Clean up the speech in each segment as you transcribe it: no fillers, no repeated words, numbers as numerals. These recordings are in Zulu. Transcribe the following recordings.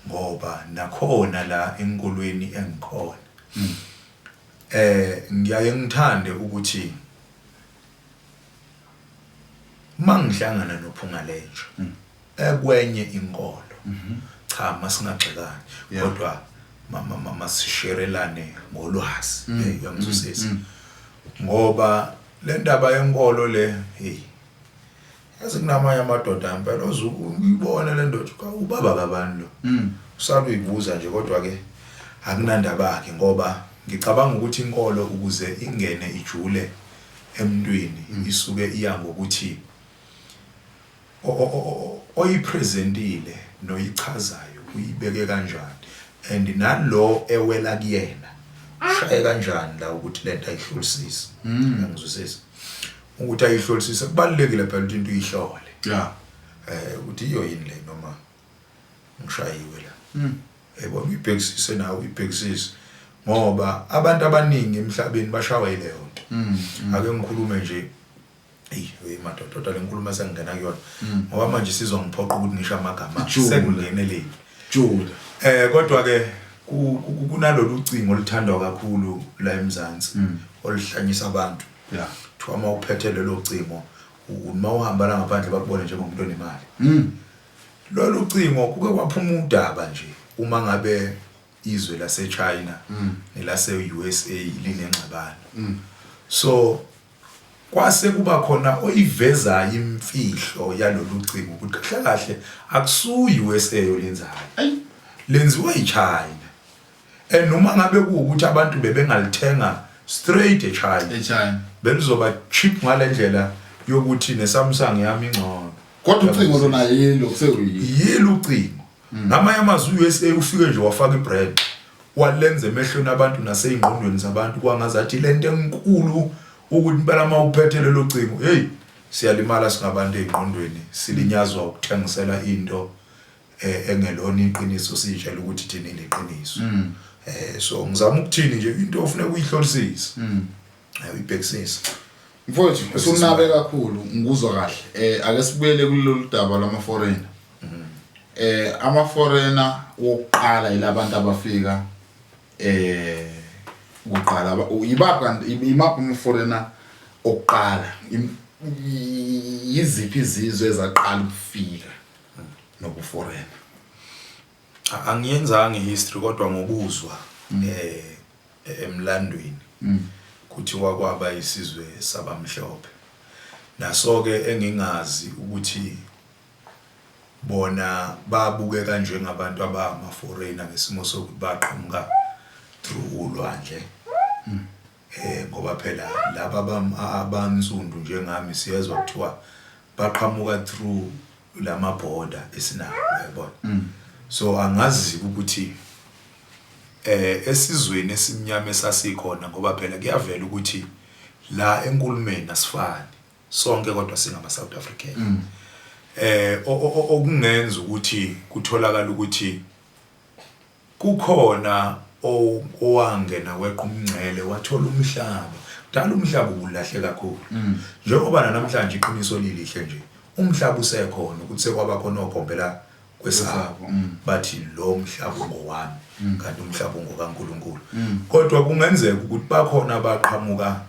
Ngoba nakhona la enkolweni engikhona, ngiyaye ngithande ukuthi mangihlangana nophunga lenja ekwenye inkolo, cha, masingagxekani, kodwa masisherelane ngolwazi. Uyangizwisisa? Ngoba le ndaba yenkolo le, hey, yazi kunamanye amadoda impela ozuyibona le ndoda, ubaba kabani lo, usale uyibuza nje. Kodwa ke akunandaba ke, ngoba ngicabanga ukuthi inkolo ukuze ingene ijule emntwini isuke iya ngokuthi oyipresentile noyichazayo uyibeke kanjani, and nalo ewela kuyena ushaye kanjani la ukuthi lento ayihlolisise. Ngizwisisa ukuthi ayihlolisise kubalulekile phela ukuthi into uyihlole, ukuthi iyo yini le noma ngishayiwe la. Yebo, uyibhekisise nawe, uyibhekisise, ngoba abantu abaningi emhlabeni bashawa yileyo nto. Ake ngikhulume nje. Eyi, hey madoda, kodwa le nkulumo esengingena kuyona, ngoba manje sizongiphoqa ukuthi ngisho amagama. Jula. Sekungeneleli. Jula. Kodwa ke kunalolu cingo oluthandwa kakhulu la eMzansi oluhlanyisa abantu. Kuthiwa uma uphethe lelo cingo, uma uhamba la ngaphandle bakubone njengomuntu onemali. Lolu cingo, kuke kwaphuma udaba nje uma ngabe izwe lase-China nelase-USA linengxabano, so kwase kuba khona oyivezayo imfihlo yalolu cingo ukuthi kahle kahle akusuyi USA olenzayo, lenziwa yiChina, and noma ngabe kuwukuthi abantu bebengalithenga straight eChina, eChina, belizoba cheap ngalendlela yokuthi neSamsung yami ingcono. Kodwa ucingo lona yilo kuseyilo. Yilo ucingo. Ngamanye amazwi, u-USA ufike nje wafaka ibrand, walenza emehlweni abantu nasey'ngqondweni zabantu kwangazathi lento enkulu, ukuthi impela uma uphethe lelo cingo, hey, siyalimala singabantu ey'ngqondweni, silinyazwa ukuthengisela into engelona iqiniso, siyitshela ukuthi thina ileqiniso. So ngizama ukuthini nje, into ofuneka uyihlolisise, uyibhekisise. Mfowethu, usunabe kakhulu, ngikuzwa kahle. Ake sibuyele kulolu daba lwama foreigner. Ama foreigner wokuqala yilabantu abafika kuqala, yibaphi kanti, imaphi ama foreigner okuqala? Yiziphi izizwe ezaqala ukufika nobu foreigner? Angiyenzanga ihistory, kodwa ngokuzwa emlandweni kuthiwa kwaba isizwe sabamhlophe, naso ke engingazi ukuthi bona babukeka njengabantu abama foreigner ngesimo sokuthi baqhamuka through ulwandle, ngoba phela laba abansundu njengami siyezwa kuthiwa baqhamuka through lama border esinawo, uyabona. So angazi ukuthi esizweni esimnyama esasikhona, ngoba phela kuyavela ukuthi la enkulumeni asifani sonke, kodwa singama South African, okungenza ukuthi kutholakala ukuthi kukhona owangena weqa umngcele wathola umhlaba. Kudala umhlaba ubulahle kakhulu, njengoba namhlanje iqiniso lilihle nje, umhlaba usekhona, ukuthi sekwaba khona ogombela kwesabo bathi lo mhlaba ungowami, kanti umhlaba ungokaNkuluNkulu. Kodwa kungenzeka ukuthi bakhona abaqhamuka,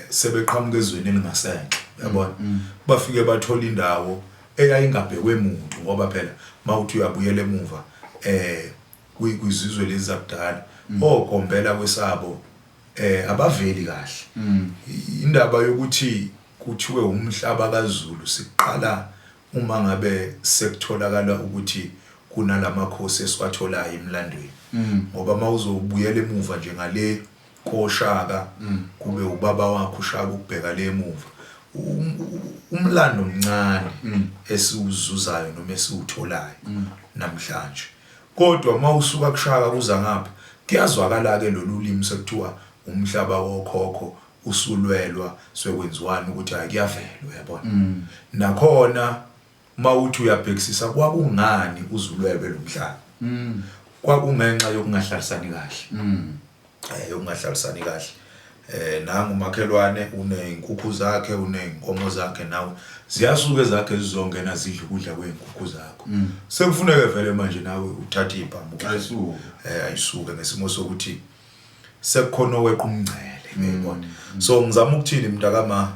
sebeqhamuka ezweni elingasenhla, uyabona, bafike bathola indawo eyayingabhekwe muntu, ngoba phela mawuthi uyabuyela emuva kwizizwe lezi zakudala, ogombela kwesabo abaveli kahle. Indaba yokuthi kuthiwe umhlaba kaZulu siqala uma ngabe sekutholakala ukuthi kunalamakhosi esiwatholayo emlandweni, ngoba mawuzobuyela emuva nje ngale koShaka, kube ubaba wakho uShaka, ukubheka le emuva, umlando omncane esiwuzuzayo noma esiwutholayo namhlanje. Kodwa mawusuka kuShaka kuza ngapha, kuyazwakala ke lolu limi sekuthiwa umhlaba wokhokho usulwelwa, sekwenziwani, ukuthi hayi, kuyavela, uyabona. Nakhona mawuthi uyabhekisisa, kwakungani uzulwelwe lo mhlaba? Kwakungenxa yokungahlalisani kahle, yokungahlalisani kahle. Nangu umakhelwane unezinkukhu zakhe, uney'nkomo zakhe, nawe ziyasuka ezakhe zizongena zidle ukudla kwey'nkukhu zakho. Sekufuneke vele manje nawe uthathe ibhamu. Ayisuke. Ayisuke ngesimo sokuthi sekukhona oweqa umngcele, uyayibona. So ngizama ukuthini mntakama,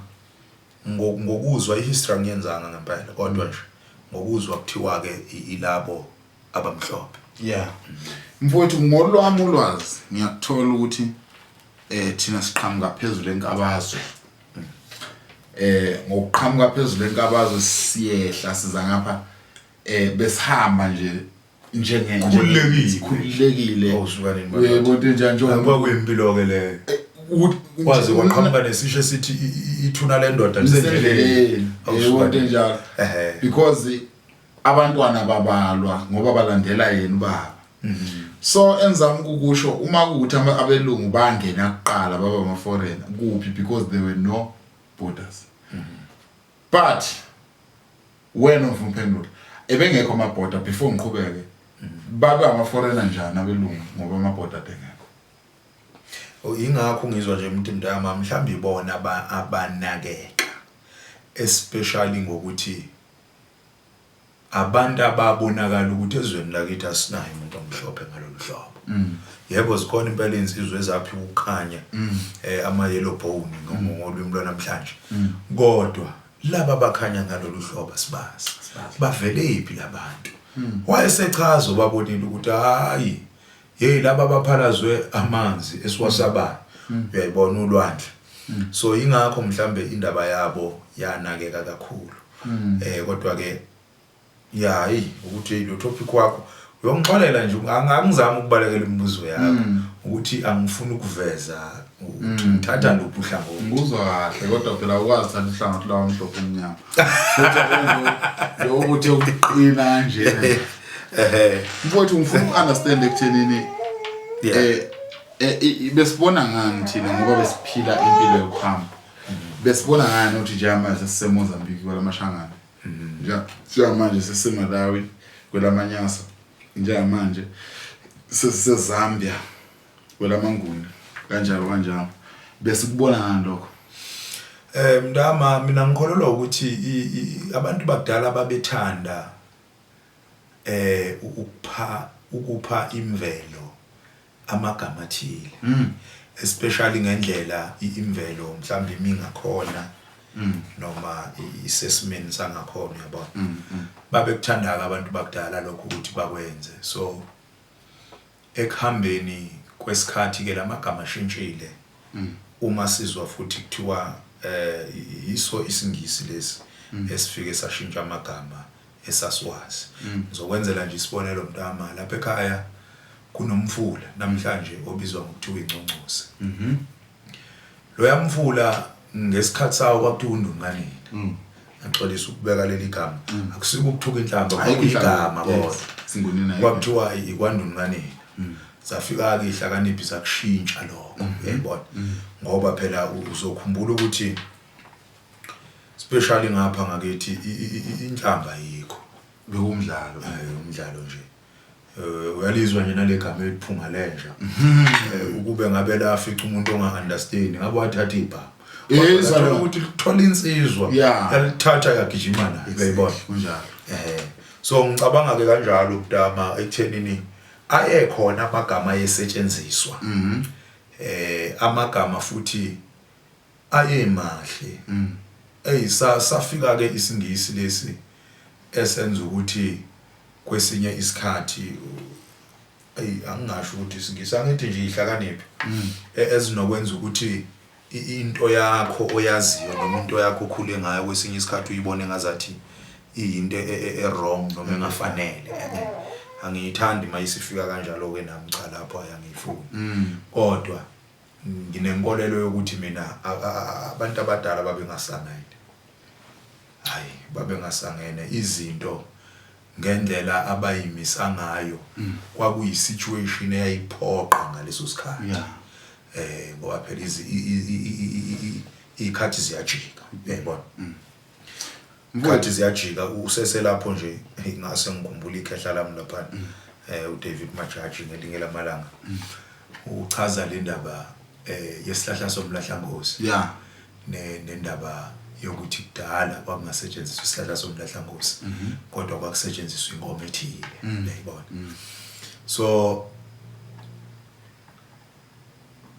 ngokuzwa ihistory angiyenzanga ngempela, kodwa nje ngokuzwa kuthiwa ke ilabo abamhlophe. Yeah. Mfowethu, ngolwami ulwazi ngiyakuthola ukuthi thina siqhamuka phezulu enkabazwe. Ngokuqhamuka phezulu enkabazwe siyehla siza ngapha, besihamba nje njenge Khululekile. Khululekile. Awusuka nini? Uyayibona into enjani njengoba Ngoba kuyimpilo ke leyo. Kwaze kwaqhamuka nesisho esithi ithuna lendoda lisendleleni. Lisendleleni. Uyayibona into enjalo. Because abantwana babalwa ngoba balandela yena ubaba. So enzama ukukusho uma kuwukuthi abelungu bangena kuqala baba ama foreigner kuphi, because there were no borders. But wena ufuna uphendula, ebengekho ama border before ngiqhubeke, babe ama foreigner njani abelungu ngoba ama border adengekho? Oh, ingakho ngizwa nje umuntu mntama mhlawumbe ibona abanakeka especially ngokuthi abantu ababonakala ukuthi ezweni lakithi asinayo umuntu omhlophe ngalolu hlobo. Yebo, zikhona impela insizwe ezaphiwa ukukhanya, ama yellow bone ngolwimi lwanamhlanje, kodwa laba bakhanya ngalolu hlobo asibazi bavele yiphi labantu. Wayesechaza ubabonile ukuthi hayi, hey, laba baphalazwe amanzi esiwasabayo, uyayibona ulwandle. So ingakho mhlambe indaba yabo yanakeka kakhulu. Kodwa ke ya, hey, ukuthi hey, lo topic wakho uyongixolela nje, angizami ukubalekela imibuzo yakho ukuthi angifuni ukuveza ukuthi ngithatha luphi uhlangothi. Ngikuzwa kahle, kodwa phela ukwazi thatha uhlangothi lawo mhlophe omnyama, futhi lo ukuthi ukuqina kanje. Mfowethu, ngifuna uku-understand ekuthenini besibona ngani thina, ngoba besiphila impilo yokuhamba, besibona ngani ukuthi njengamanje sesiseMozambique kwelamashangana, njengamanje sesiseMalawi kwelamanyasa, njengamanje sesiseZambia kwelamanguni, kanjalo kanjalo, besikubona ngani lokho? Mntama, mina ngikholelwa ukuthi abantu bakudala babethanda ukupha imvelo amagama athile, especially ngendlela imvelo mhlawumbe imingakhona noma isesimeni sangakhona, uyabona. Babekuthanda abantu bakudala lokho ukuthi bakwenze. So ekuhambeni kwesikhathi ke lamagama ashintshile, uma sizwa futhi kuthiwa yiso isiNgisi lesi esifike sashintsha amagama esasiwazi. Ngizokwenzela nje isibonelo mntama, lapha ekhaya kunomfula namhlanje obizwa ngokuthiwa iNgcongcose. Loya mfula ngesikhathi sawo kwakuthiwa uNdunganini. Ngixolisa ukubeka leli gama, akusiko ukuthuka inhlamba, Ayikho kwakuyigama inhlamba, yes. kodwa Singunina ayikho. Kwakuthiwa ikwaNdunganini. Safika ke ihlakaniphi sakushintsha lokho, uyayibona, ngoba phela uzokhumbula ukuthi especially ngapha ngakithi inhlamba yikho. Bekumdlalo. Umdlalo nje. Uyalizwa nje nale gama eliphunga lenja. Ukube ngabe lafica umuntu onga understand ngabe wathatha ibhamu. Izwa Kodwa lo. ukuthi lithola insizwa yalithatha yagijima nayo, uyayibona. Kunjalo. So ngicabanga ke kanjalo kudama ekuthenini ayekhona amagama ayesetshenziswa. Amagama futhi ayemahle. Ey, safika ke isiNgisi lesi esenza ukuthi kwesinye isikhathi, ey, angingasho ukuthi isiNgisi, angithi nje ihlakaniphi ezinokwenza ukuthi into yakho oyaziyo noma into yakho okhule ngayo kwesinye isikhathi uyibone ngazathi iyinto e-wrong noma engafanele. Angiyithandi mayisifika kanjalo ke nami, cha, lapho ayangifuni. Kodwa nginenkolelo yokuthi mina abantu abadala babengasangene, hayi, babengasangene. Izinto ngendlela abayimisa ngayo kwakuyi situation eyayiphoqa ngaleso sikhathi. Ngoba phela izikhathi ziyajika, uyayibona, ikhathi ziyajika. Useselapho nje ngase ngikhumbula ikhehla lami lapha, uDavid Majaji, ngelinye lamalanga uchaza le ndaba. Yesihlahla somlahlankosi. Nendaba yokuthi kudala kwakungasetshenziswa isihlahla somlahlankosi, kodwa kwakusetshenziswa inkomo ethile, uyayibona. So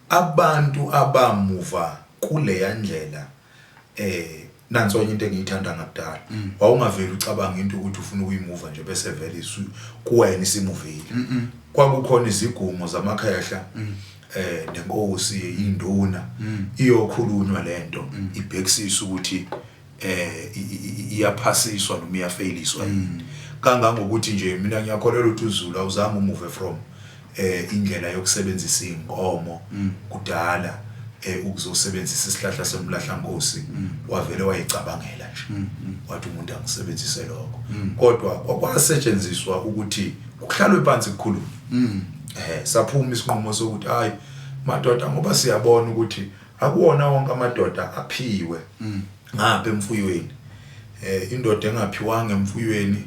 abantu abamuva kuleya ndlela, nanso enye into engiyithanda ngakudala, wawungaveli ucabanga into ukuthi ufuna ukuyimuva nje bese vele isu kuwena isimuvile. Kwakukhona izigungo zamakhehla nenkosi, induna, iyokhulunywa lento, ibhekisisa ukuthi iyaphasiswa noma iyafailiswa yini, kangangokuthi nje mina ngiyakholelwa ukuthi uZulu awuzange umuve from indlela yokusebenzisa inkomo kudala ukuzosebenzisa isihlahla somlahlankosi. Wavele wayicabangela nje, wathi umuntu angisebenzise lokho, kodwa kwasetshenziswa ukuthi kuhlalwe phansi kukhulunywe. Saphuma isinqumo sokuthi hayi madoda, ngoba siyabona ukuthi akuwona wonke amadoda aphiwe ngapha emfuyweni. Indoda engaphiwanga emfuyweni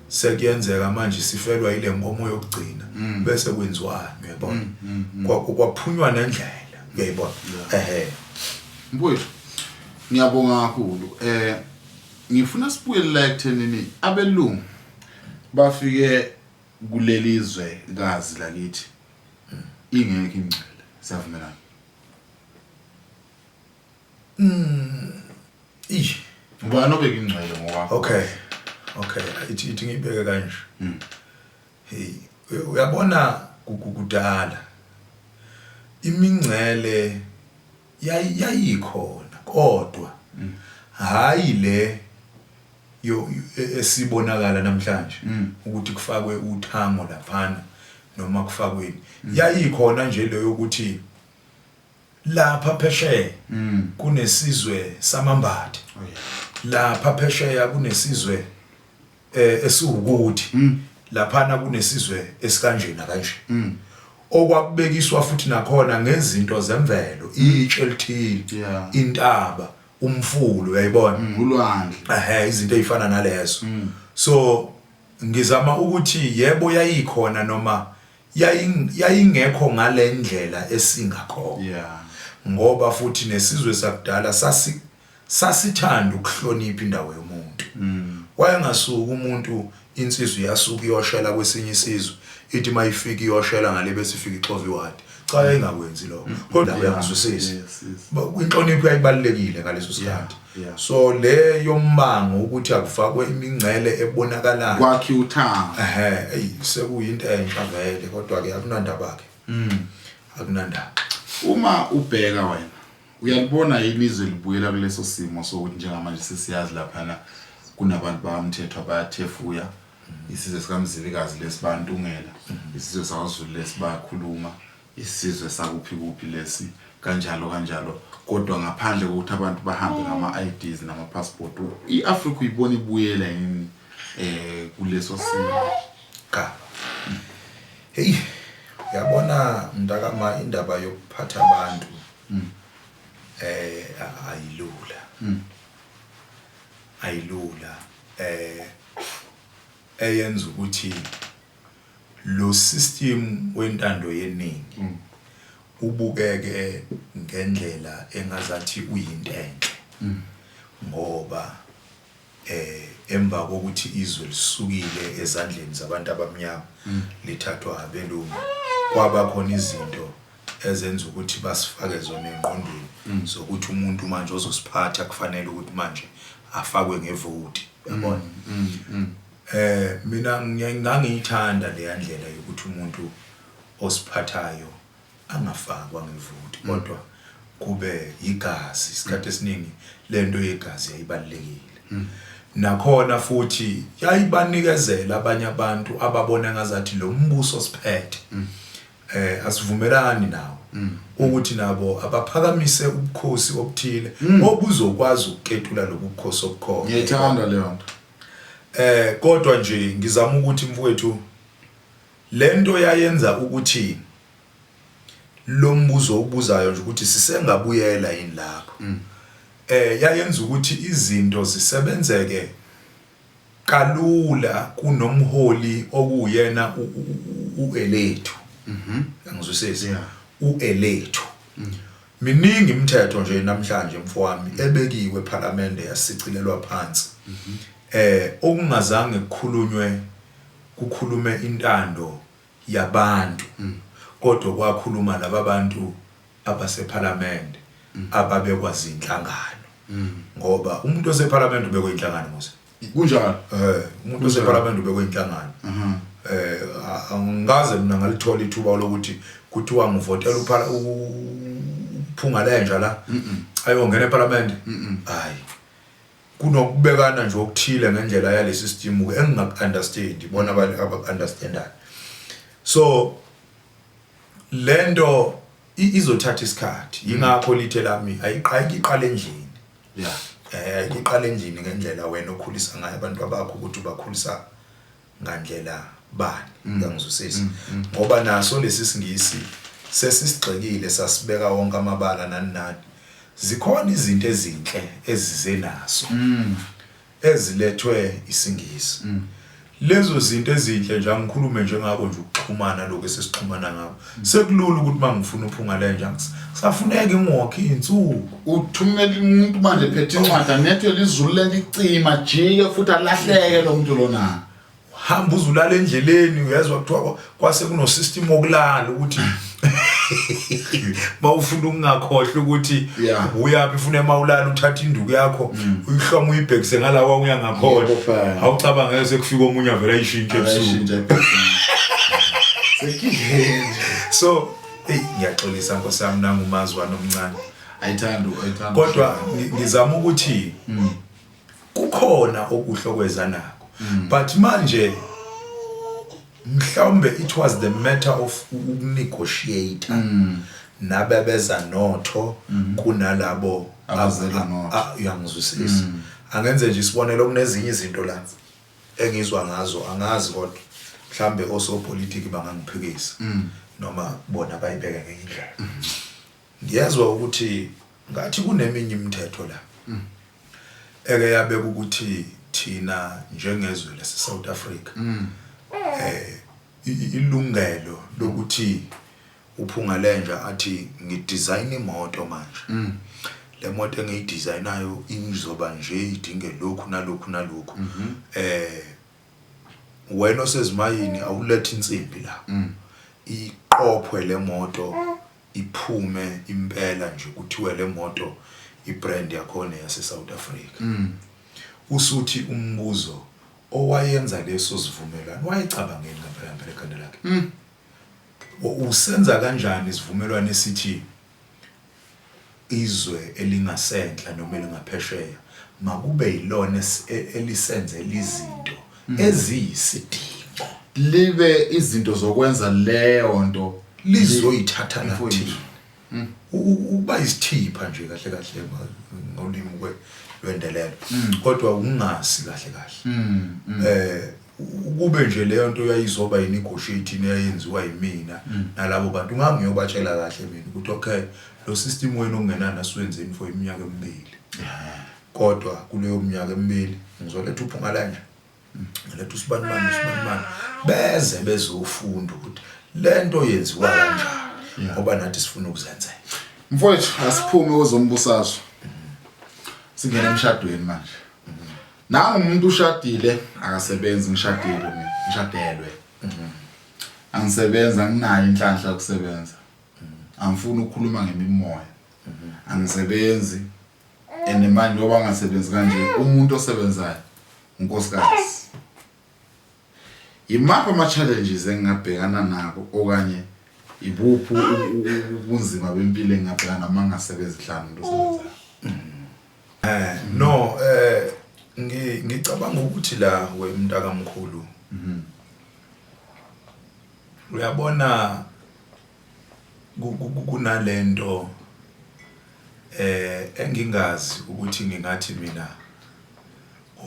sekuyenzeka manje sifelwa ile nkomo yokugcina, bese kwenziwani, uyabona? Kwaphunywa nendlela, uyayibona. Mfowethu, ngiyabonga kakhulu. Ngifuna sibuyele la ekuthenini abelungu bafike kuleli zwe kazi lakithi ingekho ingcwele, siyavumelana? Ih. Ubani obeka ingcwele ngokwakho? Okay, ithi ngibeke kanje. Hey, uyabona, kudala imingcele yayikhona, kodwa hayi le yo esibonakala namhlanje ukuthi kufakwe uthango laphana noma kufakweni. Yayikhona nje leyo ukuthi lapha phesheya kunesizwe samambatha, lapha phesheya kunesizwe esiwukuthi, laphana kunesizwe esikanjena kanje, okwakubekiswa futhi nakhona ngezinto zemvelo, itshe elithile, intaba, umfula, uyayibona? Ulwandle. Izinto ezifana nalezo. So ngizama ukuthi yebo, yayikhona noma yayingekho ngalendlela esingakhona, ngoba futhi nesizwe sakudala sasithanda ukuhlonipha indawo yomuntu. Wayengasuka umuntu, insizwa iyasuka iyoshela kwesinye isizwe, ithi mayifika iyoshela ngale bese ifika ixova iwadi. Cha, yayingakwenzi lokho, kodwa uyangizwisisa? Yes. Inhlonipho yayibalulekile ngaleso sikhathi. So le yombango ukuthi akufakwe imingcele ebonakalayo, kwakhiwa uthango, eyi, sekuyinto entsha vele, kodwa ke akunandaba ke, akunandaba. Uma ubheka wena, uyalibona yini izwe libuyela kuleso simo sokuthi njengamanje sesiyazi laphana kunabantu bakamthetho abayathefuya, isizwe sikaMzilikazi lesibantungela, isizwe sakwaZulu lesibayakhuluma, isizwe sakuphi kuphi lesi, kanjalo kanjalo, kodwa ngaphandle kokuthi abantu bahambe ngama-IDs nama-passport, i-Afrika uyibona ibuyela yini kuleso simo? Cha, hey, uyabona mntakama, indaba yokuphatha abantu ayilula, ayilula. Eyenza ukuthi lo system wentando yeningi ubukeke ngendlela engazathi uyinto enhle, ngoba emva kokuthi izwe lisukile ezandleni zabantu abamnyama lithathwa abelungu, kwaba khona izinto ezenza ukuthi basifake zona engqondweni zokuthi umuntu manje ozosiphatha kufanele ukuthi manje afakwe ngevoti, uyabona. Mina ngangiyithanda leya ndlela yokuthi umuntu osiphathayo angafakwa ngevoti, kodwa kube igazi. Isikhathi esiningi lento yegazi yayibalulekile, nakhona futhi yayibanikezela abanye abantu ababona ngazathi lo mbuso siphethe asivumelani nawo, ukuthi nabo abaphakamise ubukhosi obuthile obuzokwazi ukuketula lobu bukhosi obukhona. Ngiyayithanda leyo nto. Kodwa nje ngizama ukuthi mfowethu, lento yayenza ukuthi lo mbuzo ubuzayo nje ukuthi sisengabuyela yini lapho, yayenza ukuthi izinto zisebenzeke kalula kunomholi okuyena uelethu, angizwisisi, uelethu. Miningi imithetho nje namhlanje mfowami ebekiwe ePhalamende yasicilelwa phansi. Okungazange kukhulunywe kukhulume intando yabantu kodwa kwakhuluma laba bantu abasePhalamende ababekwa zinhlangano ngoba umuntu osePhalamende ubekwe inhlangano mose. Kunjalo. Umuntu osePhalamende ubekwe inhlangano. Angikaze mina ngalithola ithuba lokuthi kuthiwa ngivotela uphala uphunga lenja la ayongena ePhalamende. Hayi, kunokubekana nje okuthile ngendlela yalesi system ke engingaku-understand, bona abaku-understandayo. So lento izothatha isikhathi, yingakho lithe lami ayiqali, iqale endlini. Iqale endlini ngendlela wena okhulisa ngayo abantu abakho, ukuthi ubakhulisa ngandlela bani, uyangizwisisa? Ngoba naso lesi singisi sesisigxekile, sasibeka wonke amabala nani nani. Zikhona izinto ezinhle ezize naso ezilethwe isingisi. Lezo zinto ezinhle nje, angikhulume njengako nje ukuxhumana lokho esesixhumana ngako, sekulula ukuthi mangifuna uphunga lenja safuneka ingwokhe insuku. Uthumela umuntu manje phethe incwadi, anethwe lizulu lento icima, jike futhi alahleke lo muntu lona. Hamba uzulala endleleni, uyezwa kuthiwa kwase kuno system wokulala ukuthi bawufuna ukungakhohlwa ukuthi uyaphi, ufuna emawulala uthatha induku yakho uyihloma uyibhekise ngalawa uya ngakhona. Awucabange sekufika omunye avela ayishintshe ebusuku. So hey, ngiyaxolisa nkosi yami, nangumazwana omncane. Ayithandi, ayithandi. Kodwa ngizama ukuthi kukhona okuhle okweza nako, but manje mhlawumbe it was the matter of ukunegotiate nabebeza notho kunalabo abazela notho. Uyangizwisisa? Angenze nje isibonelo, kunezinye izinto la engizwa ngazo, angazi kodwa mhlambe osopolitiki bangangiphikisa noma bona bayibeke ngenye indlela. Ngiyezwa ukuthi ngathi kuneminye imithetho la eke yabeka ukuthi thina njengezwe lase South Africa ilungelo lokuthi uphunga lenja athi ngidesign imoto manje, le moto engiyidesignayo izoba nje idinge lokhu nalokhu nalokhu, wena osezimayini awulethe insimbi la iqophwe le moto iphume impela nje, kuthiwe le moto ibrand yakhona yase South Africa. Usuthi umbuzo, owayenza leso sivumelwano wayecabangeni ngempela ngempela ekhanda lakhe? Usenza kanjani isivumelwano esithi izwe elingasenhla noma elingaphesheya makube yilona elisenzela izinto eziyisidingo, libe izinto zokwenza leyo nto lizoyithatha nathina ukuba isithipha nje kahle kahle ngolimi lwendelelo, kodwa ungasi kahle kahle. Ukube nje leyo nto yayizoba yinegotiating eyayenziwa yimina nalabo bantu, ngangiyobatshela kahle mina ukuthi okay, lo system wenu ongenani asiwenzeni for iminyaka emibili, kodwa kuleyo minyaka emibili ngizoletha uphunga lanje, ngiletha usibanibani usibanibani, beze bezofunda ukuthi lento yenziwa kanjani, ngoba nathi sifuna ukuzenzela. Mfowethu, asiphume kwezombusazwe, singene emshadweni manje. Nangu umuntu ushadile, akasebenzi. Ngishadile mina, ngishadelwe, angisebenzi, anginayo inhlanhla yokusebenza, angifuni ukukhuluma ngemimoya, angisebenzi. And manje ngoba angasebenzi kanje, umuntu osebenzayo unkosikazi. Imaphi ama-challenges engingabhekana nako, okanye ibuphi ubunzima bempilo engingabhekana uma ngingasebenzi hlanu umuntu osebenzayo? No, ngicabanga ukuthi la wemntaka mkhulu, uyabona, kunalento engingazi ukuthi ngingathi mina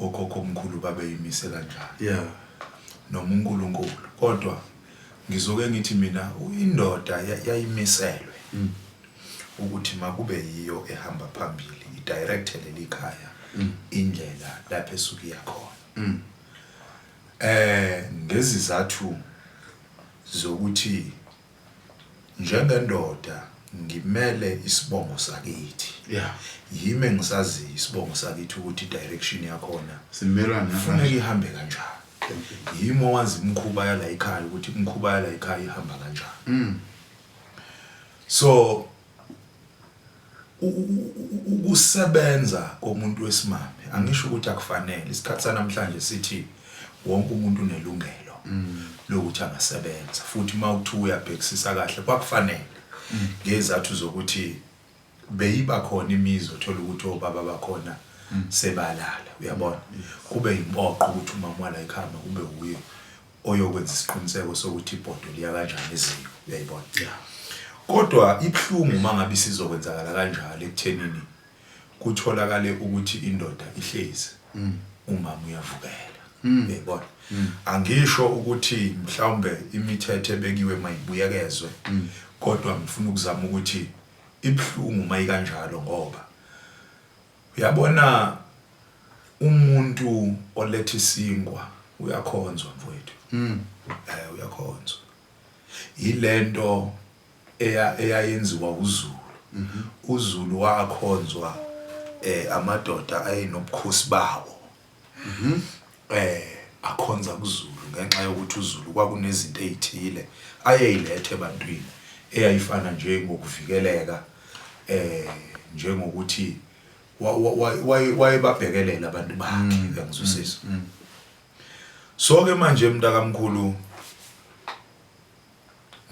okhokho omkhulu babeyimise kanjani noma uNkulunkulu, kodwa ngizoke ngithi mina indoda yayimiselwe ukuthi makube yiyo ehamba phambili, idirecte leli khaya indlela lapho esuke iyakhona, ngezizathu zokuthi njengendoda. Ngimele isibongo sakithi. Yimi engisaziyo isibongo sakithi ukuthi direction yakhona simelwa kufuneka ihambe kanjani. Yimi owazi imikhuba yala ekhaya ukuthi imikhuba yala ekhaya ihamba kanjani. So ukusebenza komuntu wesimame, angisho ukuthi akufanele, isikhathi sanamhlanje sithi wonke umuntu unelungelo lokuthi angasebenza, futhi uma ukuthiwa uyabhekisisa kahle kwakufanele, ngezathu zokuthi beyiba khona imizi othola ukuthi obaba bakhona sebalala, uyabona, kube impoqo ukuthi umama wala ekhaya kube uye oyokwenza isiqiniseko sokuthi ibhodo liya kanjani eziko, uyayibona. Kodwa ibhlungu uma ngabe isizokwenzakala kanjalo ekuthenini kutholakale ukuthi indoda ihlezi, umama uyavukela, uyayibona. Angisho ukuthi mhlawumbe imithetho ebekiwe mayibuyekezwe, kodwa ngifuna ukuzama ukuthi ibhlungu mayikanjalo, ngoba uyabona umuntu oletha isinkwa uyakhonzwa, mfowethu. Uyakhonzwa. Yilento eyayenziwa uZulu. UZulu wakhonzwa amadoda ayenobukhosi bawo. Akhonza kuZulu ngenxa yokuthi uZulu kwakunezinto ezithile ayeyilethe ebantwini eyayifana njengokuvikeleka, njengokuthi wayebabhekelela abantu bakhe, uyangizwisisa. So ke manje, mntakamkhulu,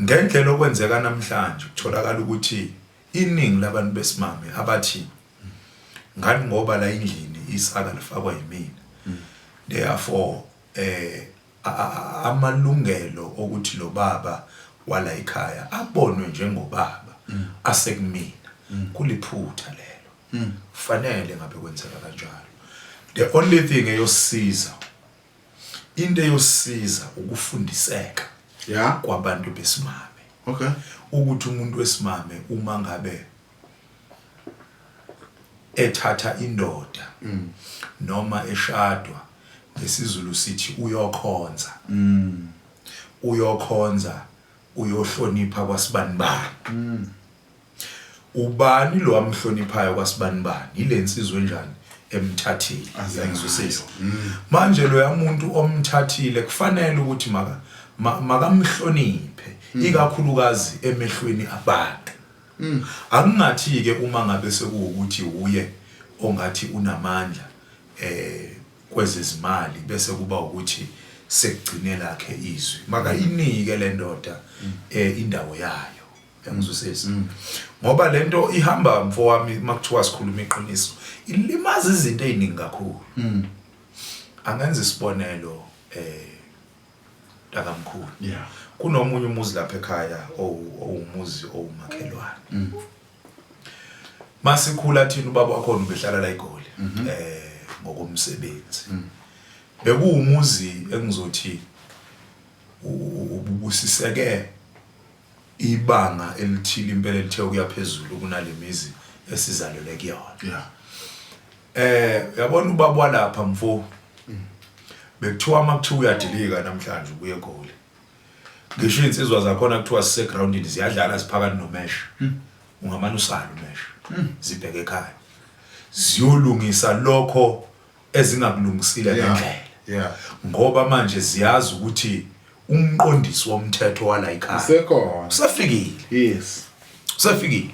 ngendlela okwenzeka namhlanje, kutholakala ukuthi iningi labantu besimame abathi ngani ngoba la endlini isaka lifakwa yimina, therefore amalungelo okuthi lo baba wala ekhaya abonwe njengobaba asekumina. Kuliphutha lelo, fanele ngabe kwenzeka kanjalo. The only thing eyosiza, into eyosiza ukufundiseka kwabantu besimame, ukuthi umuntu wesimame uma ngabe ethatha indoda noma eshadwa, ngesiZulu sithi uyokhonza, uyokhonza, uyohlonipha kwasibanibani. Ubani lo amhloniphayo kwasibanibani? Ile nsizwe enjani emthathile, uyangizwisisa? Manje loya muntu omthathile kufanele ukuthi makamhloniphe, ikakhulukazi emehlweni abantu. Akungathi ke uma ngabe sekuwukuthi uye ongathi unamandla kwezezimali, bese kuba ukuthi sekugcine lakhe izwi, makayinike le ndoda indawo yayo, uyangizwisisa? Ngoba lento ihamba, mfowami, makuthiwa sikhuluma iqiniso, ilimaza izinto eziningi kakhulu. Angenza isibonelo, takamkhulu. Kunomunye umuzi lapha ekhaya owumuzi owumakhelwane. Masikhula thina, ubaba wakhona ubehlala la eGoli ngokomsebenzi. Bekuwumuzi engizothi ubusiseke ibanga elithile impela elithe ukuya phezulu kunale mizi esizalelwe kuyona. Uyabona ubaba walapha, mfo, bekuthiwa makuthiwa uyadilika namhlanje ubuye eGoli, ngisho iy'nsizwa zakhona kuthiwa sisegroundini ziyadlala ziphakathi nomesh, ungamane usale umesh, zibheke ekhaya ziyolungisa lokho ezingakulungisile ngendlela, ngoba manje ziyazi ukuthi umqondisi womthetho wala ekhaya Usekhona. Usefikile. Usefikile.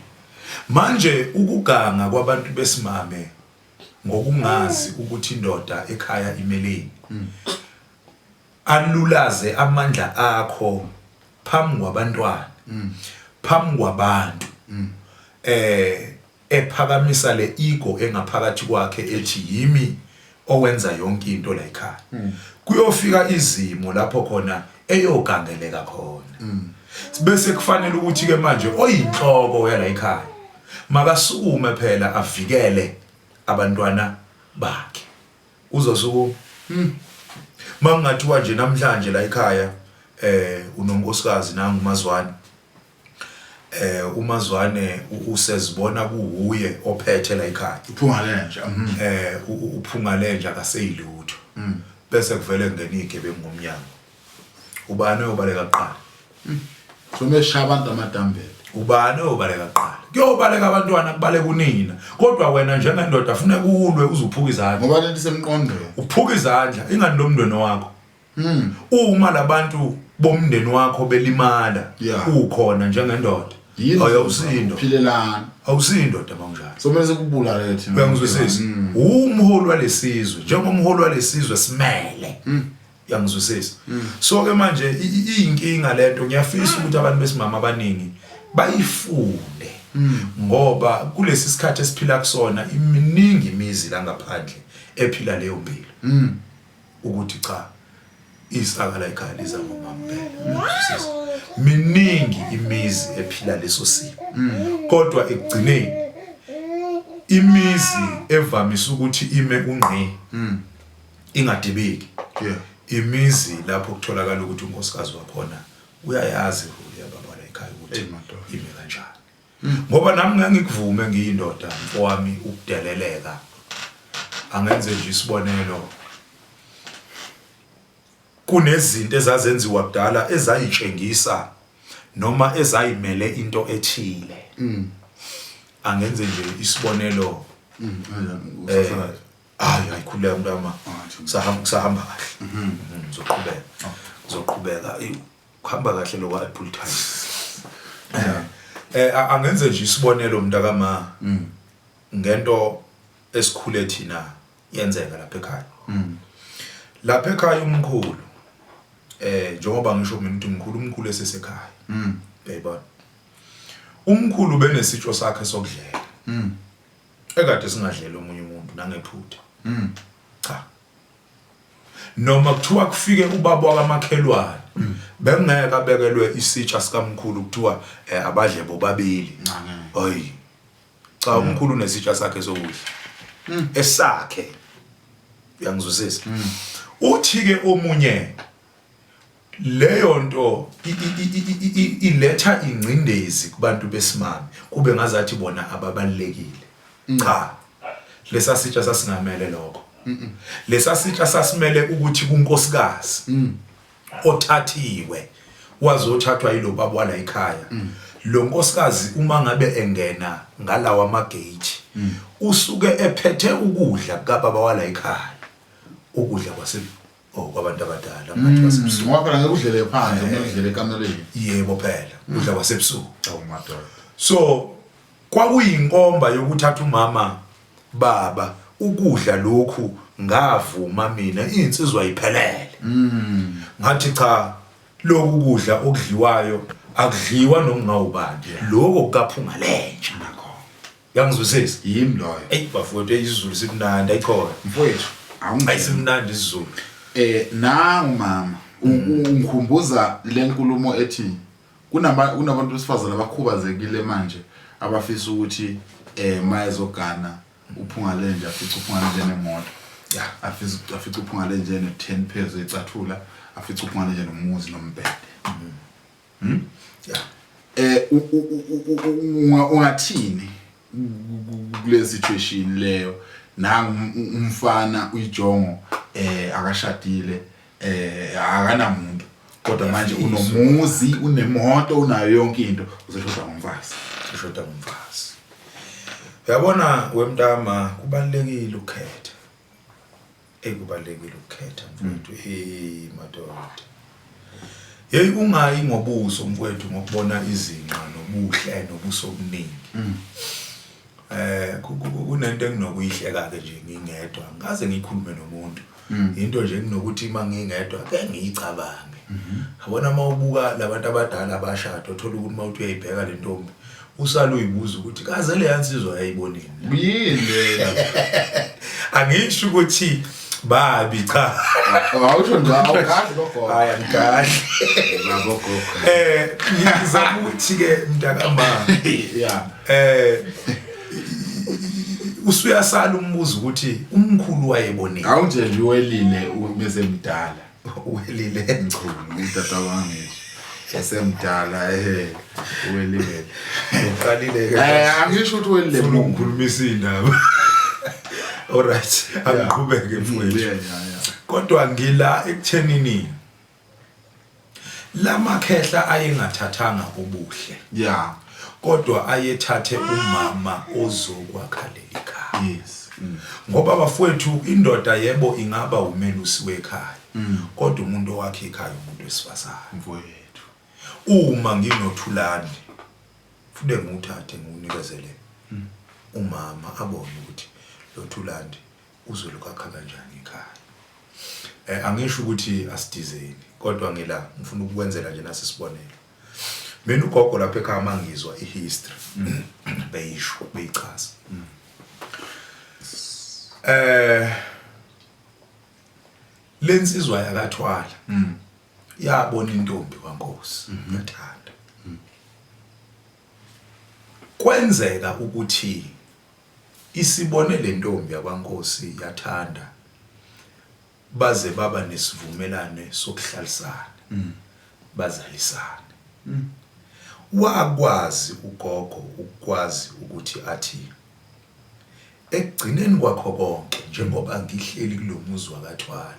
Manje ukuganga kwabantu besimame ngokungazi ukuthi indoda ekhaya imeleni, alulaze amandla akho phambi kwabantwana, phambi kwabantu, ephakamisa le ego engaphakathi kwakhe ethi yimi owenza yonke into la ekhaya, kuyofika izimo lapho khona eyogangeleka khona, bese kufanele ukuthi ke manje oyinhloko yala ekhaya makasukume phela avikele abantwana bakhe. Uzosukuma mangingathiwa nje namhlanje la ekhaya unonkosikazi nangu uMazwane, uMazwane usezibona kuwuye ophethe la ekhaya. Uphunga lenja. Uphunga lenja, akaseyilutho, bese kuvele kungena igebengu ngomnyango, ubani oyobaleka kuqala? So meshaya abantu amadambele. Ubani oyobaleka kuqala? Kuyobaleka abantwana, kubaleka unina. Kodwa wena njengendoda funeka ulwe uze uphuke izandla. Ngoba lento isemqondweni. Uphuka izandla ingani lomndeni wakho. Uma labantu bomndeni wakho belimala ukhona njengendoda. Awusindo. Philelana. Awusindoda mawunjalo. So kumele sikubulale thina. Uyangizwisisa? Umholi walesizwe, njengomholi walesizwe simele. Uyangizwisisa? So ke manje iyinkinga lento, ngiyafisa ukuthi abantu besimama abaningi bayifunde. Ngoba kulesi sikhathi esiphila kusona iminingi imizi la ngaphandle ephila leyo mpilo. Ukuthi cha, isaka la ekhaya liza ngomama phela. Miningi imizi ephila leso simo. Kodwa ekugcineni imizi evamise ukuthi ime ungqi ingadibiki. Imizi lapho kutholakala ukuthi unkosikazi wakhona uyayazi role yababa la ekhaya ukuthi ime kanjani. Ngoba nami ngeke ngikuvume ngiyindoda mfowami ukudeleleka. Angenze nje isibonelo, kunezinto ezazenziwa kudala ezayitshengisa noma ezayimele into ethile. Angenze nje isibonelo. Hayi, hayi, khuleka mntama. Kusahamba, kusahamba kahle. Ngizoqhubeka. Ngizoqhubeka. Kuhamba kahle lokwa Apple time. Angenze nje isibonelo mntakama. Ngento esikhule thina yenzeka lapha ekhaya. Lapha ekhaya umkhulu njengoba ngisho mina ukuthi umkhulu, umkhulu esesekhaya. Uyayibona. Umkhulu benesitsho sakhe sokudlela. Ekade singadlela omunye umuntu nangephutha. Cha. Noma kuthiwa kufike ubaba wakamakhelwane, bekungeke abekelwe isitsha sikamkhulu kuthiwa abadle bobabili. Hayi. Cha, umkhulu unesitsha sakhe sokudla. Esakhe. Uyangizwisisa? Uthi ke omunye leyo nto iletha ingcindezi kubantu besimame, kube ngazathi bona ababalekile. Cha, lesa sitsha sasingamele lokho. Lesa sitsha sasimele ukuthi kunkosikazi othathiwe wazothathwa yilo baba wala ekhaya, lo nkosikazi uma ngabe engena ngalawa amagate usuke ephethe ukudla kababa wala ekhaya, ukudla kwase oh kwabantu abadala ngathi kwasebusuku. Ngoba phela ngeke udlele phandle, ngeke udlele ekameleni. Yebo phela, ukudla kwasebusuku. Awu madoda. So kwakuyinkomba yokuthatha umama, baba ukudla lokhu ngavuma mina insizwa iphelele. Ngathi cha, lokhu kudla okudliwayo akudliwa nokungawubani, lokho kukaphunga lenja. Nakho. Yangizwisisa? Yimi loyo. Ey bafowethu, isiZulu simnandi ayikhona. Mfowethu, awungena. Ayisimnandi isiZulu. Nangu mama, ungikhumbuza le nkulumo ethi kunabantu besifazane abakhubazekile manje abafisa ukuthi mayezogana uphunga lenje, afice uphunga lenje nemoto. Afise afice uphunga lenje ne 10 pairs ecathula, afice uphunga lenje nomuzi nombhede. Ungathini kule situation leyo? Nangu umfana uyijongo, akashadile, akanamuntu, kodwa manje unomuzi, unemoto, unayo yonke into, uzoshoda ngomfazi. Ushoda ngomfazi. Uyabona wemntama, kubalekile ukukhetha. Ekubalekile ukukhetha mfowethu. Hey madoda. Hey, ungayi ngobuso mfowethu ngokubona izinqa nobuhle nobuso obuningi. Kunento enginokuyihleka ke nje ngingedwa, ngaze ngikhulume nomuntu. Into nje enginokuthi mangingedwa ke ngiyicabange. Yabona mawubuka labantu abadala abashada, uthola ukuthi mawuthi uyayibheka le ntombi, usala uyibuza ukuthi kaze le yansizwa yayibonini. Yini lena? Angisho ukuthi babi, cha. Awusho nje, awukazi gogo. Hayi, angikahle. Babo gogo. Ngizama ukuthi ke mntakama. Usuyasala umbuzo ukuthi umkhulu wayebonile. Awunje nje uwelile bese mdala. Uwelile. Mkhulu utata wami. Esemdala uwelile. Uqalile ke. Angisho ukuthi uwelile. Ufuna ukukhulumisa indaba. All right, angiqhubeke mfowethu. Kodwa ngila ekuthenini lamakhehla ayengathathanga ubuhle. Kodwa ayethathe umama ozokwakha leli khaya. Yes. Ngoba bafowethu indoda yebo ingaba umelusi wekhaya. Kodwa umuntu owakhe ikhaya umuntu wesifazane. Mfowethu. Uma nginoThulani kufuneka ngiwuthathe ngiwunikezele umama abone ukuthi lo Thulani uzolukakha kanjani ikhaya. Angisho ukuthi asidizeni kodwa ngila ngifuna ukukwenzela nje nasi isibonelo. Mina ugogo lapha ekhaya mangizwa ihistory beyisho beyichaza. Lensizwa yakaThwala yabona intombi kwaNkosi yathanda. Kwenzeka ukuthi isibone lentombi yakwaNkosi yathanda baze baba nesivumelane sokuhlalisana bazalisana. Wakwazi ugogo ukwazi ukuthi athi ekugcineni kwakho konke njengoba ngihleli kulomuzi wakaThwala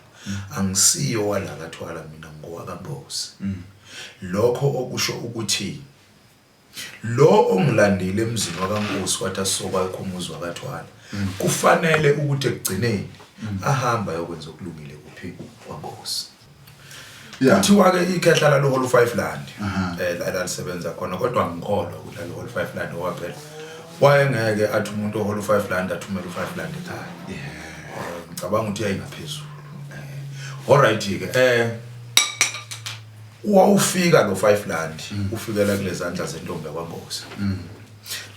angisiyo wala kaThwala mina ngowakaNkosi. Lokho okusho ukuthi lo ongilandile emzini wakaNkosi wathi asizokwakha umuzi wakaThwala kufanele ukuthi ekugcineni ahambe ayokwenza okulungile kuphi kwaNkosi. Kuthiwa ke ikhehla lalohola u5 rand la lalisebenza khona kodwa angikholwa ukuthi lalohola u5 rand ngoba phela wayengeke athi umuntu ohola u5 rand athumele u5 rand ekhaya. Ngicabanga ukuthi yayingaphezulu. Alright ke wawufika lo 5 rand ufikela kulezandla zentombi yakwaNkosi.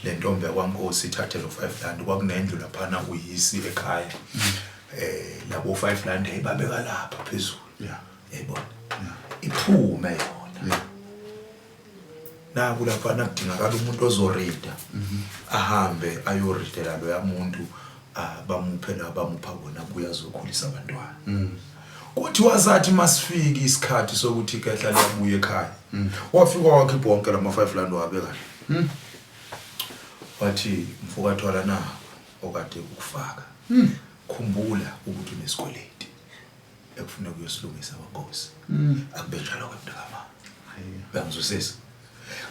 Le ntombi yakwaNkosi ithathe lo 5 rand kwakunendlu laphana uyisi ekhaya. Labo 5 rand ayibabeka lapha phezulu. Yayibona. Iphume yona. Naku lapha nakudingakala umuntu ozorida. Ahambe ayoridela loya muntu bamuphe la bamupha kona kuya azokhulisa abantwana. Kuthi wasathi masifika isikhathi sokuthi ikhehla liyabuya ekhaya. Wafika wakhipha wonke lama 5 rand wabeka. Wathi mfokaThwala na okade ukufaka. Khumbula ukuthi unesikweleti ekufuneka uyosilungisa kwaNkosi. Akube njalo ke mntakama. Uyangizwisisa?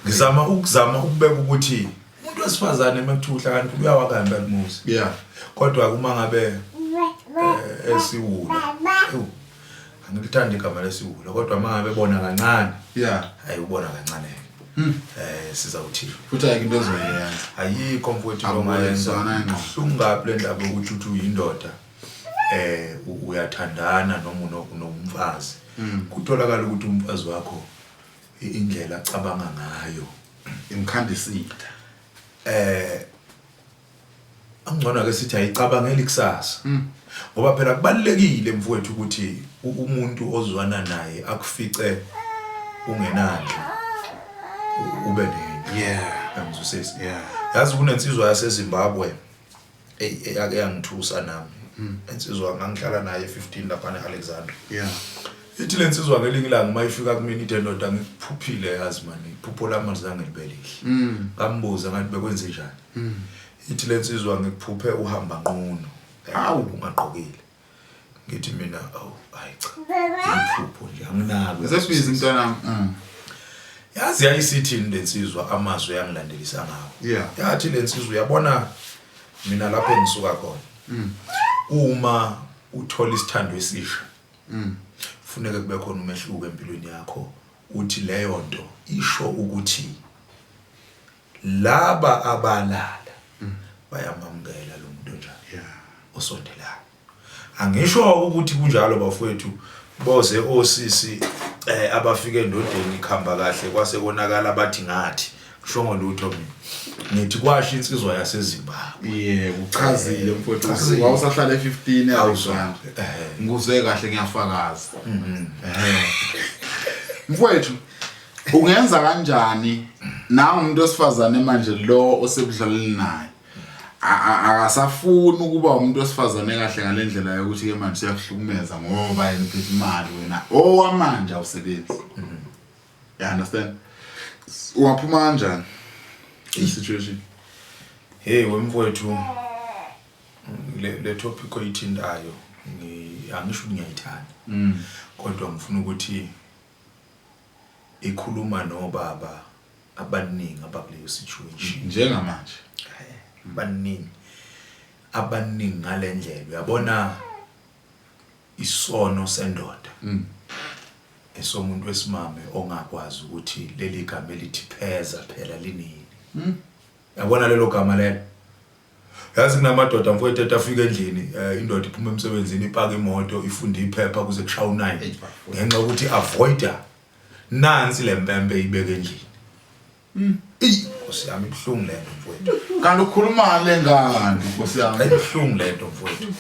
Ngizama ukuzama ukubeka ukuthi umuntu wesifazane mekuthiwa uhlakaniphi uyawaka impela umuzi. Kodwa uma ngabe esiwula. Angilithandi igama lesiwula kodwa uma ngabe bona kancane. Hayi ubona kancane. Sizawuthini? Futhi ayikho into ozoyenza. Ayikho mfowethu ongayenza. Kubuhlungu kabi le ndaba yokuthi uthi uyindoda. Uyathandana noma unomfazi. Kutholakala ukuthi umfazi wakho indlela acabanga ngayo imkhandisitha. Angcono ke sithi ayicabangeli kusasa. Ngoba phela kubalekile mfowethu ukuthi umuntu ozwana naye akufice ungenandla ube nendlu. Angizwisisi. Yazi kunensizwa yaseZimbabwe eyake yangithusa nami. Insizwa ngangihlala naye 15 lapha eAlexandra. Ithi lensizwa ngelinye ilanga uma ifika kumina ithi ndoda ngikuphuphile yazi mani iphupho lami alizange libe lihle. Ngambuza ngathi bekwenze njani. Ithi lensizwa ngikuphuphe uhamba nqunu. Awu ungagqokile. Ngithi mina awu hayi cha. Iphupho nje anginako. Usebhizi mntanami. Yazi yayisithini lensizwa amazwi yangilandelisa ngawo. Yathi lensizwa uyabona mina lapho engisuka khona. Uma uthola isithando esisha. Kufuneka kube khona umehluko empilweni yakho uthi leyo nto isho ukuthi laba abalala bayamamukela lo muntu onjalo osondelayo. Angisho ukuthi kunjalo bafowethu boze osisi abafike endodeni ikhamba kahle kwase konakala bathi ngathi kusho ngolutho mina ngithi kwasho insizwa yaseZimbabwe. Yebo uchazile mfowethu wawusahlala e15 eAlexandra. Ngikuzwe kahle ngiyafakaza. Mfowethu ungenza kanjani nawe umuntu wesifazane manje lo osebudlaleni naye akasafuni ukuba umuntu wesifazane kahle ngalendlela yokuthi ke manje siyakuhlukumeza ngoba yena uphethe imali wena owamanje awusebenzi. You understand? Ungaphuma kanjani i situation? Hey wemfowethu le topic oyithintayo angisho ukuthi ngiyayithanda. Kodwa ngifuna ukuthi ikhuluma nobaba Abaningi abakuleyo situation njengamanje. Baningi, abaningi ngalendlela. Uyabona, isono sendoda esomuntu wesimame ongakwazi ukuthi leli gama elithi pheza phela linini. Yabona lelo gama lelo, yazi kunamadoda, mfowethu, ethi afika endlini, indoda iphuma emsebenzini, ipaka imoto, ifunda iphepha kuze kushaya u9, ngenxa yokuthi avoida nansi lempempe ibeke endlini. Eyi, Nkosi yami, ibuhlungu lento, mfowethu. Kanti ukhuluma le ngani, Nkosi yami? Ibuhlungu lento, mfowethu.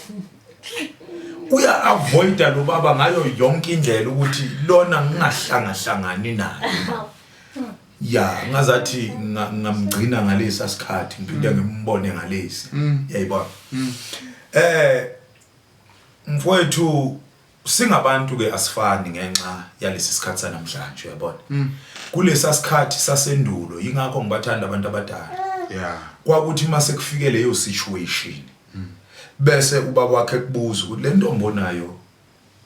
Uya avoida lo baba ngayo yonke indlela ukuthi lona ngingahlangahlangani naye. Ya, ngazathi ngamgcina ngalesa sikhathi, ngiphinde ngimbone ngalesi. Yayibona, mfowethu, singabantu ke asifani ngenxa yalesi sikhathi sanamhlanje, uyabona. Kulesa sikhathi sasendulo, ingakho ngibathanda abantu abadala, kwakuthi mase kufike leyo situation, bese ubaba wakhe kubuza ukuthi le ntombi onayo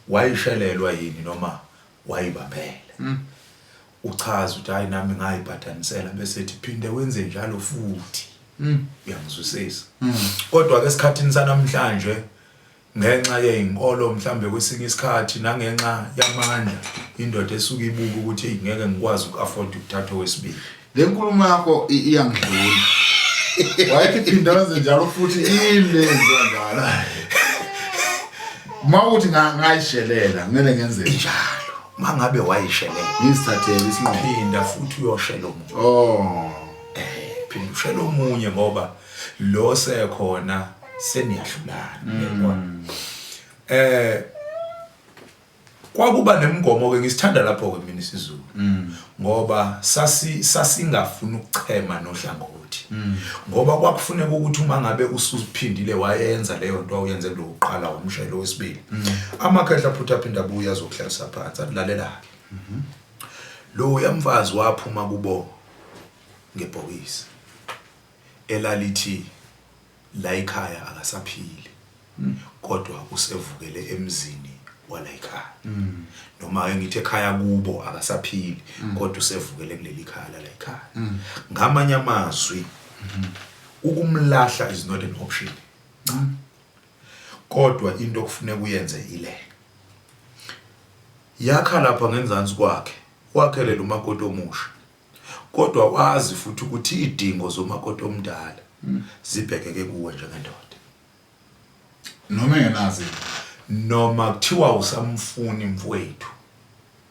wayishelelwa yini noma wayibambela. Uchaza ukuthi hayi, nami ngayibhadanisela, bese ethi phinde wenze njalo futhi. Uyangizwisisa? Kodwa ke esikhathini sanamhlanje, ngenxa yezinkolo mhlambe kwesinye isikhathi nangenxa yamandla, indoda esuke ibuka ukuthi "Eyi, ngeke ngikwazi uku-afford ukuthatha owesibili." Le nkulumo yakho iyangidlula. Wayethi phinda wenze njalo futhi, ile njalo uma ukuthi ngayishelela kumele ngenze Injalo, mangabe wayishelela, ngizithathele isinqumo. Phinda futhi uyoshela omunye. Oh. Phinda ushela omunye ngoba lo sekhona seniyahlulana, uyabona. Kwakuba nemigomo ke, ngisithanda lapho ke mina isiZulu, ngoba sasingafuni ukuchema nohlangothi, ngoba kwakufuneka ukuthi uma ngabe usuphindile wayenza leyo nto awuyenze kulokuqala, wamshayelo wesibili, amakhehla futhi aphinda abuye azokuhlalisa phansi, athi lalela ke, lo uyamfazi waphuma kubo ngebhokisi elalithi la ekhaya akasaphili, kodwa usevukele emzini wala ekhaya, noma ake ngithi ekhaya kubo akasaphili, kodwa usevukele kuleli khaya la ekhaya. Ngamanye amazwi, ukumlahla is not an option, kodwa into okufuneka uyenze ile yakha lapha ngenzansi kwakhe, wakhelele umakoti omusha, kodwa wazi futhi ukuthi idingo zomakoti omdala zibhekeke kuwe njengendoda. Noma engenazi. Noma kuthiwa usamfuni, mfowethu,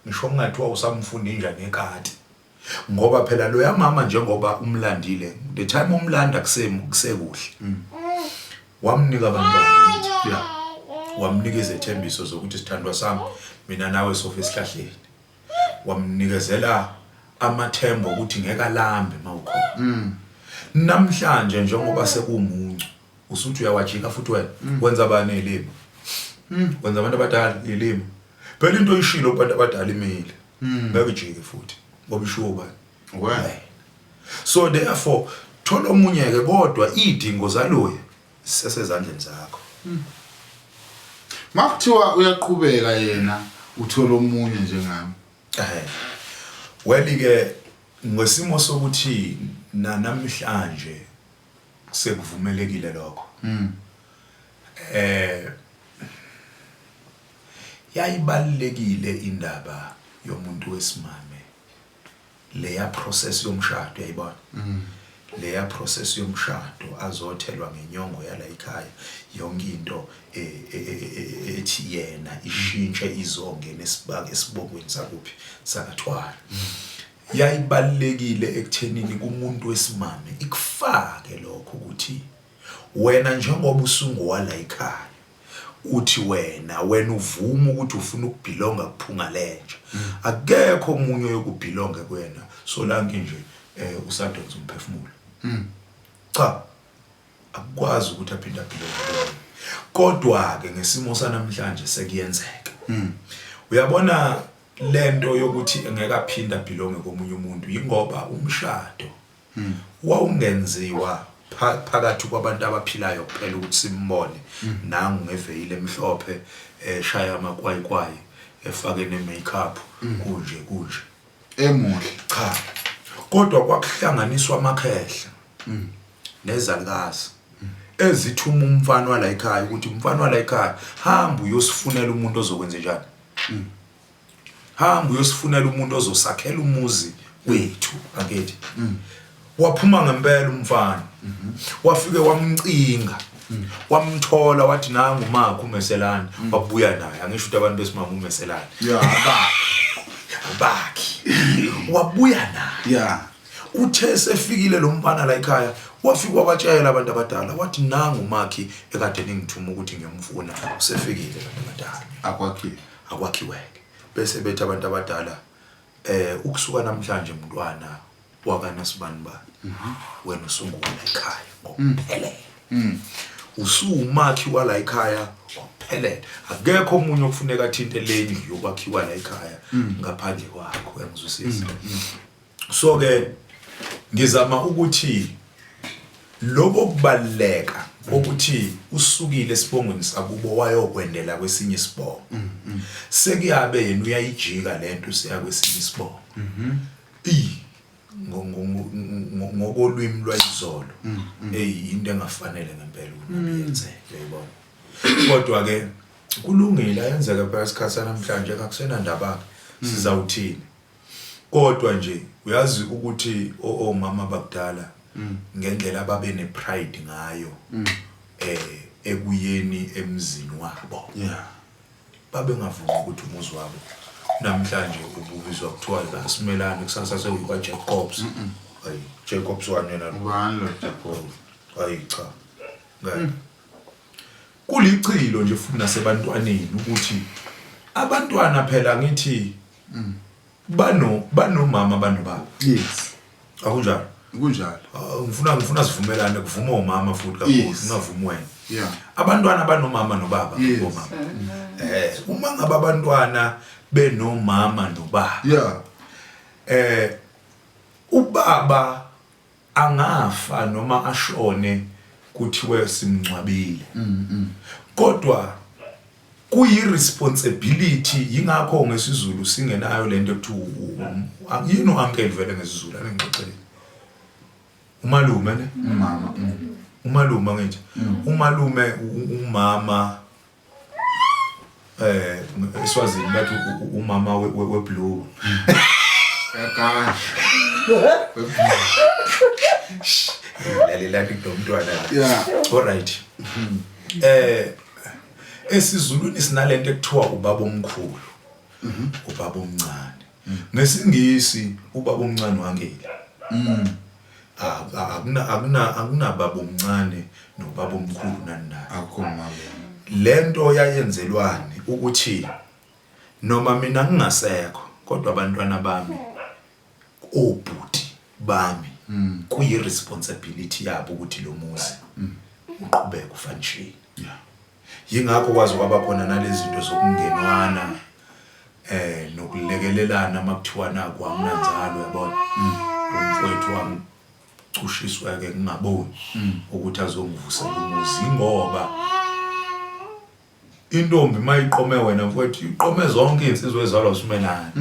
ngisho kungathiwa usamfuni inja nekati, ngoba phela loya mama njengoba umlandile, the time umlanda kusekuhle, wamnika abantwana ngithi, wamnika izethembiso zokuthi sithandwa sami, mina nawe sofa esihlahleni, wamnikezela amathemba ukuthi ngeke alambe mawukhona. Namhlanje njengoba sekumuncu, usuthi uyawajika futhi wena wenza bani ilimi, wenza abantu abadala ilimi. Phela into oyishilo kubantu abadala imile, ngeke ijike futhi, ngoba ishiwo bani? Wena. So therefore thola omunye ke, kodwa idingo zaloya sesezandleni zakho. Makuthiwa uyaqhubeka yena, uthola omunye njengami? Well ke, ngesimo sokuthi namhlanje sekuvumelekile lokho, yayibalekile indaba yomuntu wesimame, leya process yomshado, uyayibona leya process yomshado, azothelwa ngenyongo yala ekhaya, yonke into ethi yena ishintshe izongena esibake esibongweni sakuphi, sakathwala, yayibalekile ekuthenini kumuntu wesimame ikufake lokho ukuthi wena njengoba usungowala ekhaya, uthi wena uvuma ukuthi ufuna ukubelonga kuphunga lenja, akekho omunye oyokubelonga kuwena solanke nje usadonsa umphefumulo. Cha, akukwazi ukuthi aphinde abelonge kuwena. Kodwa ke ngesimo sanamhlanje sekuyenzeka, uyabona, lento yokuthi engeke aphinde abelonge komunye umuntu yingoba umshado wawungenziwa phakathi kwabantu abaphilayo kuphela ukuthi simbone nangu ngeveyile emhlophe, eshaya amakwayikwayi, efake ne-makeup, kunje kunje. Emuhle. Cha. Kodwa kwakuhlanganiswa amakhehla nezalukazi ezithuma umfana wala ekhaya ukuthi umfana wala ekhaya hamba uyosifunela umuntu ozokwenza njani. Hamba uyosifunela umuntu ozosakhela umuzi wethu angithi. Waphuma ngempela umfana. Wafike wamcinga. Wamthola wathi nangu umakho umeselani wabuya naye angisho ukuthi abantu besimama umeselani. Yeah, abakhi. Abakhi. Wabuya naye. Yeah. Uthe sefikile lo mfana la ekhaya wafika wabatshela abantu abadala wathi nangu umakhi ekade ningithuma ukuthi ngiyomfuna usefikile abantu abadala. Akwakhiwe. Akwakhiweke. Bese bethi abantu abadala ukusuka namhlanje mntwana wakanasibani bani wena usungula ekhaya ngokuphelele. Usuwumakhi wala ekhaya ngokuphelele. Akekho omunye okufuneka athinte lendlu yokwakhiwa la ekhaya ngaphandle kwakho, uyangizwisisa? So ke ngizama ukuthi lokho kubaluleka ukuthi usukile esibongweni sakubo wayokwendela kwesinye isibongo. Sekuyabe yena uyayijika lento usiya kwesinye isibongo. Ngokolwimi lwayizolo hey into engafanele ngempela ukuthi yenzeke, uyayibona. Kodwa ke kulungile ayenzeke phela isikhathi sanamhlanje akusenandaba sizawuthini. Kodwa nje uyazi ukuthi omama bakudala ngendlela ababe ne pride ngayo ekuyeni emzini wabo. Yeah. Babengavumi ukuthi umuzi wabo namhlanje ububizwa kuthiwa kaSimelane kusasa sekuyikwa Jacobs. Hayi Jacobs wani yena lo? Ubani lo Jacobs? Hayi cha. Ngeke. Kulichilo nje futhi nasebantwaneni ukuthi abantwana phela ngithi banomama banobaba. Yes. Akunjalo? Kunjalo. Ngifuna sivumelane kuvuma omama futhi kakhulu ngingavumi wena. Yeah. Abantwana banomama nobaba ngomama. Uma ngabe abantwana benomama nobaba. Yeah. Ubaba angafa noma ashone kuthiwe simngcwabile. Kodwa kuyi responsibility yingakho ngesiZulu singenayo lento ekuthiwa yini uncle vele ngesiZulu anengixoxele. Umalume ne? Umama. Umalume ngithi. Umalume umama eSwazini bathi umama we blue. Yakasha. Lalela kunomntwana la. Yeah. All right. EsiZulwini sinalento ekuthiwa ubaba omkhulu. Ubaba omncane. NgesiNgisi ubaba omncane wangile. Akuna baba omncane nobaba omkhulu nani nani. Akukho mama. Lento yayenzelwani ukuthi noma mina ngingasekho kodwa abantwana bami obhuti bami kuyi responsibility yabo ukuthi lo muzi uqhubeke ufunction. Yeah. Yingakho kwaze kwaba khona nalezi zinto zokungenwana nokulekelelana makuthiwa naku anginanzalo uyabona. Umfowethu wami cushiswa ke ngingaboni ukuthi azongivusela umuzi ngoba intombi mayiqome wena mfowethu iqome zonke insizwe ezalwa uSimelane.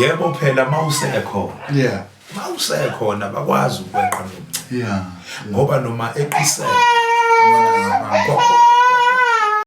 Yebo phela mawusekhona. Yeah. Mawusekhona bakwazi ukweqa nomncane. Yeah. Ngoba noma eqisela